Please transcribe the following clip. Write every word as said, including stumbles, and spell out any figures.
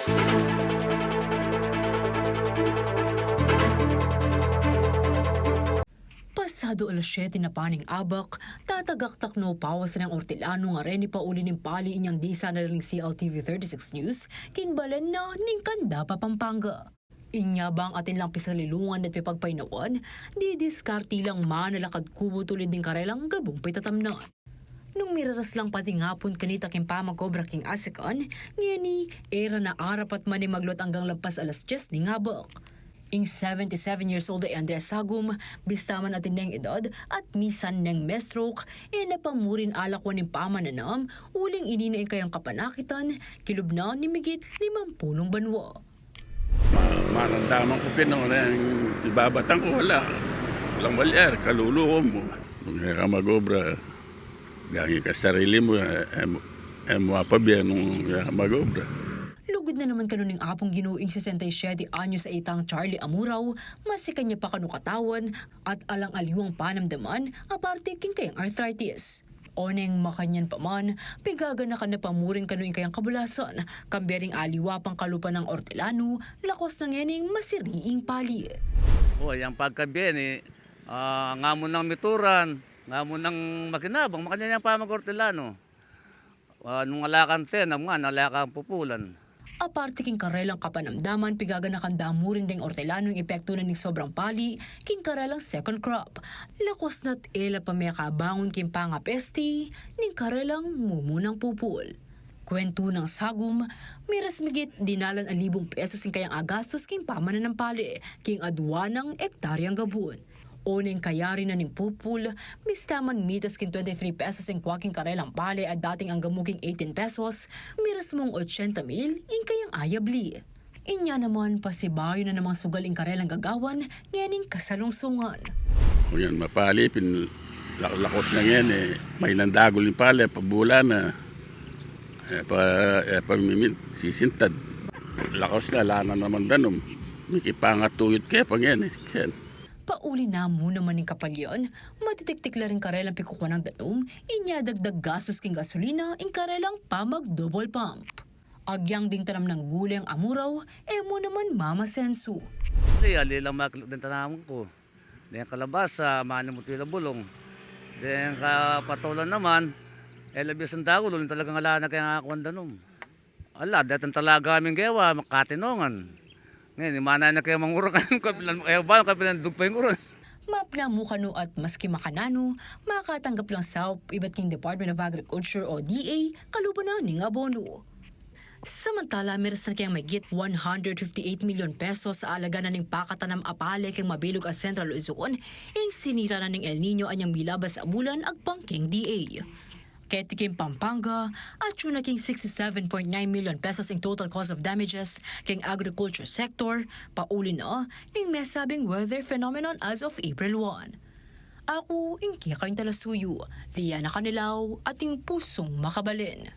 Pasado alas siyete na pa ning abak, tatagaktak no pawasan ning ortelanu a reni pauli ning pali inyang disa na la ning C L T V thirty-six News king balen na ning Candaba, Pampanga. Inya bang atin lang pisalilungan at pipagpaynawan, didiskarte lang manalakad kubu tulid ning karelang gabung pitatamnan. Nung miraras lang patingapun kanita king pamag-obra king asakan, ngeni e ra na arapat man ing magluat anggang lampas alas dyes ning abak. Ing seventy-seven years old a Andres Sagum, bista man atin neng edad at misan neng me-stroke, e na pamurin alakwan ing pamananam, uling ini na ing kayang kapanakitan kilub na ning migit limampulung banua. Ma-, maramdaman ku pin, nung ibabatan ku, wala. Walang malyari, kalulu mu. Nung e ka mag-obra, gangi ka sarili mu, e, e, e mu apabie nung e ka mag-obra. Lugud na naman kanu ning Apung Ginu ing sesenta y siyete anyos a itang Charlie Amurao, masikan ya pa kanu katawan at alang aliwang panamdaman, aparte king kayang arthritis. Oneng makanyan pa man, pigaganakan na pamurin kanu ing kayang kabulasan, kambe ring aliwa pang kalupa nang ortelanu, lakwas na ngening masiri ing pali. O, yang pagkabie ni, ah, ngamu nang mituran, ngamu nang makinabang, makanyan yang pamag-ortelanu. Ah, nung ala kang tenam nga, ala kang pupulan. Aparte king karelang kapanamdaman, pigaganakan da mu rin deng ortelanu ing epektu na ning sobrang pali king karelang second crop. Lakwas na't e la pa mekabangun king pangapesti ning karelang mumunang pupul. Kwentu nang Sagum, miras migit dinalan a libung pesos ing kayang agastus king pamananam pali king adua nang ektaryang gabun. Oneng kayari na ning pupul, bista man mitas king twenty-three pesos ing kua king karelang pali a dating angga mu king eighteen pesos, miras mung ochenta mil ing kayang ayabli. Inya naman, pasibayu na namang sugal ing karelang gagawan ngening kasalungsungan. O yan, mapali pin, lak-, lakwas na ngeni, e, mahinang dagul ing pali, pabulan na, e pa, e pa mimin-, sisintad. Lakwas na, ala na namang danum. Mikipangatuyut ke pa ngeni, ken. Pauli na mu naman ing kapalyan, matitiktik la ring karelang pikukuan nang danum, inya dagdag gastus king gasolina ing karelang pamag-double pump. Agyang ding tanam nang guleng Amurao, e mu naman mamasensu. Di, ali lang makiluk ding tanaman ku. Deng kalabasa, manimuti la bulung. Deng kapatolan naman, e la bisan dagul, uling talagang ala na keng akuan danum. Ala, detang talaga ming gewa, makatinongan. Ngeni, manay na keng mangurun, kapilan, e, ba, kapilan dugpa ing urun. Mapna mu kanu at maski makananu, makatanggap lang saup ibat king Department of Agriculture o D A, kalupa na ning abono. Samantala, miras na keng mahigit one hundred fifty-eight million pesos a alaga na ning pakatanam a pale keng mabilug a Central Luzon, ing sinira na ning El Niño anyang milabas a bulan agpang keng D A. Keti king Pampanga, atyu na king sixty-seven point nine million pesos ing total cost of damages keng agriculture sector, pauli na ning mesabing weather phenomenon as of April one. Aku, ing kekayung talasuyu, Liana Canelao, ating pusung makabalen.